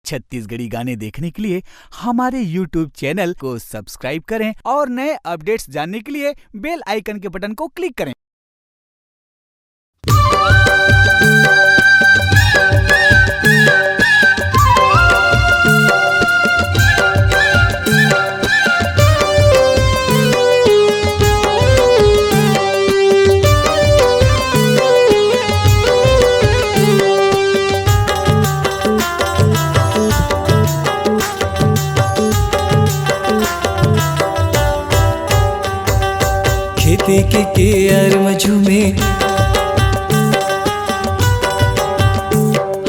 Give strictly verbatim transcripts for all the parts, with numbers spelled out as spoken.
छत्तीसगढ़ी गाने देखने के लिए हमारे YouTube चैनल को सब्सक्राइब करें और नए अपडेट्स जानने के लिए बेल आइकन के बटन को क्लिक करें। खेती के कियार म झूमे,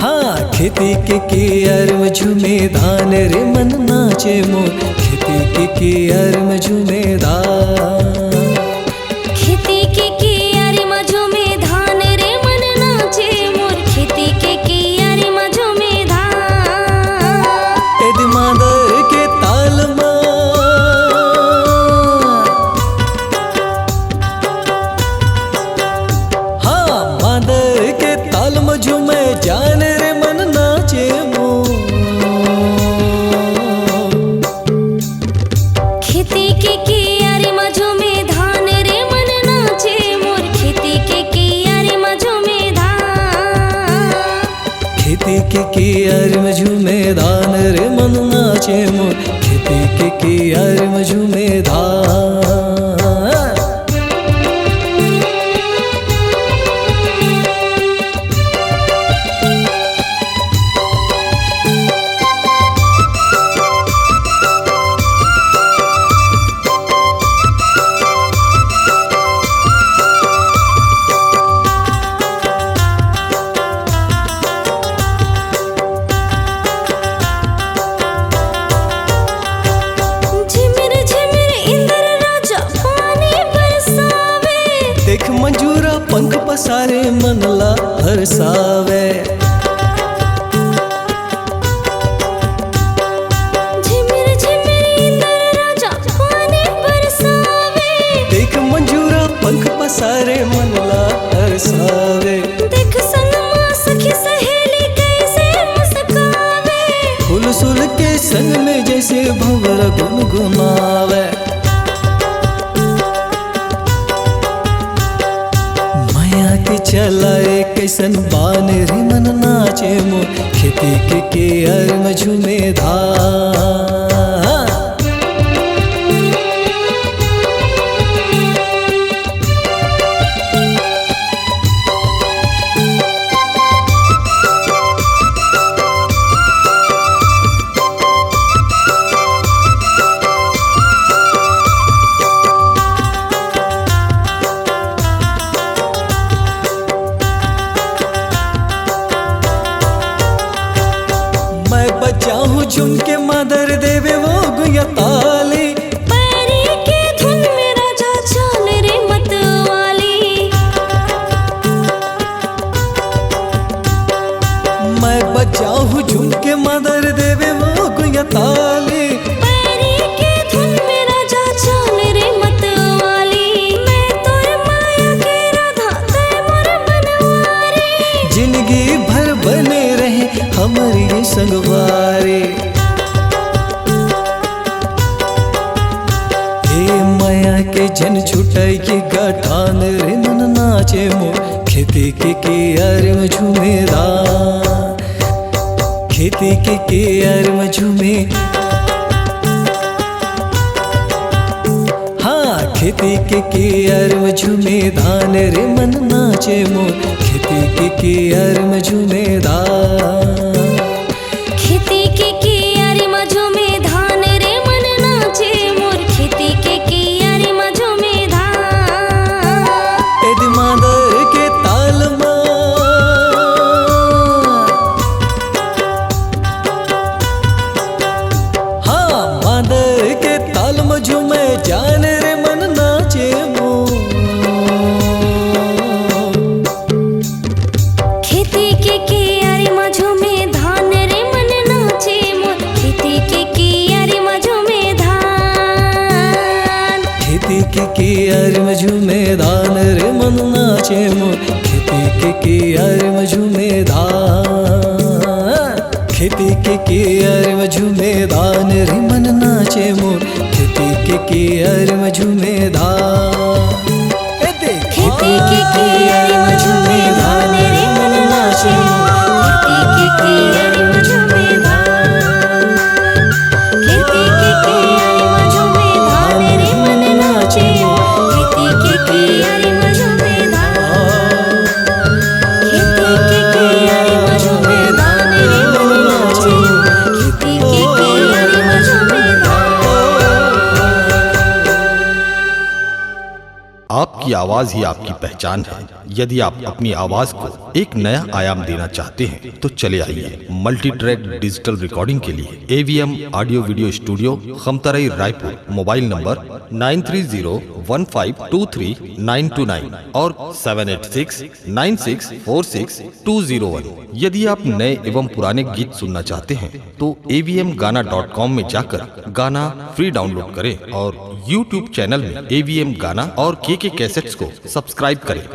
हाँ, खेती के कियार म झूमे धान रे मन नाचे मोर। खेती के कियार म झूमे धान। खेती के कियारी म झूमे धान रे मन नाचे मोर। खेती के कियारी म झूमे धान। एदे मांदर के ताल म, हाँ, मांदर के ताल म झूमे जान रे मन नाचे मोर। खेती के कियारी म झूमे धान रे मन नाचे मोर। खेती के कियारी म झूमे धान। खेती के कियारी म झूमे धान रे मन नाचे मोर। खेती के कियारी म झूमे धान। झिमिर झिमिर इंदर राजा पानी बरसावे। देख मंजूरा पंख पसारे मन ला हरसावे। झिमिर झिमिर इंदर राजा पानी बरसावे। देख मंजूरा पंख पसारे मन ला हरसावे। देख संग मा सखी सहेली कैसे मुस्कावे। फूल सुल के संग में जैसे भंवरा गुनगुनावे। मया के चलाए कैसन बान रे मन नाचे मोर। खेती के कियारी म झूमे धान। मैं बजाहूँ झुमके मांदर देवे वो गुइया ताली। पैरी के धुन में राजा चाल रे मतवाली। मैं बजाहूँ झुमके मांदर देवे वो गुइया ताली। पैरी के धुन में राजा चाल रे मतवाली। मैं तोर माया के राधा तै मोर बनवारी। जिंदगी भर बने रहे हमर ये संगवारी। ए मया के झन छुटाई के गठान रे मन नाचे मोर। खेती के कियारी म झूमे धान। खेती के कियारी म झूमे, हाँ, खेती के कियारी म झूमे धान रे मन नाचे मोर। खेती के कियारी म झूमे धान। खेती के कियारी म झूमे धान रे मन नाचे मोर। खेती के कियारी म झूमे धान। एदे मांदर के ताल म, हाँ, मांदर के ताल म झूमे जान रे मन नाचे मोर। खेती के कियारी म झूमे धान रे मन नाचे मोर। खेती के कियारी म झूमे धान। खेती के कियारी म झूमे धान रे मन नाचे मोर। खेती के कियारी म झूमे धान। खेती के कियारी म झूमे धान रे मन नाचे मोर, खेती के कियारी म झूमे धान। ए देख। खेती के कियारी म झूमे धान रे मन नाचे मोर, खेती के कियारी म झूमे धान। खेती के कियारी म झूमे धान रे मन नाचे मोर, खेती के कियारी म झूमे धान। खेती के कियारी म झूमे धान रे मन नाचे, खेती के कियारी म झूमे धान। आपकी आवाज ही आपकी पहचान है। यदि आप अपनी आवाज को एक नया आयाम देना चाहते हैं तो चले आइए मल्टी ट्रैक डिजिटल रिकॉर्डिंग के लिए AVM audio video studio, Khamtarai, Raipur. Mobile number nine three zero one five two three nine two nine और seven eight six nine six four six two zero one. यदि आप नए एवं पुराने गीत सुनना चाहते हैं तो एवीएम गाना डॉट कॉम में जाकर गाना फ्री डाउनलोड करें और यूट्यूब चैनल में एवीएम गाना और केके कैसेट्स को सब्सक्राइब करें।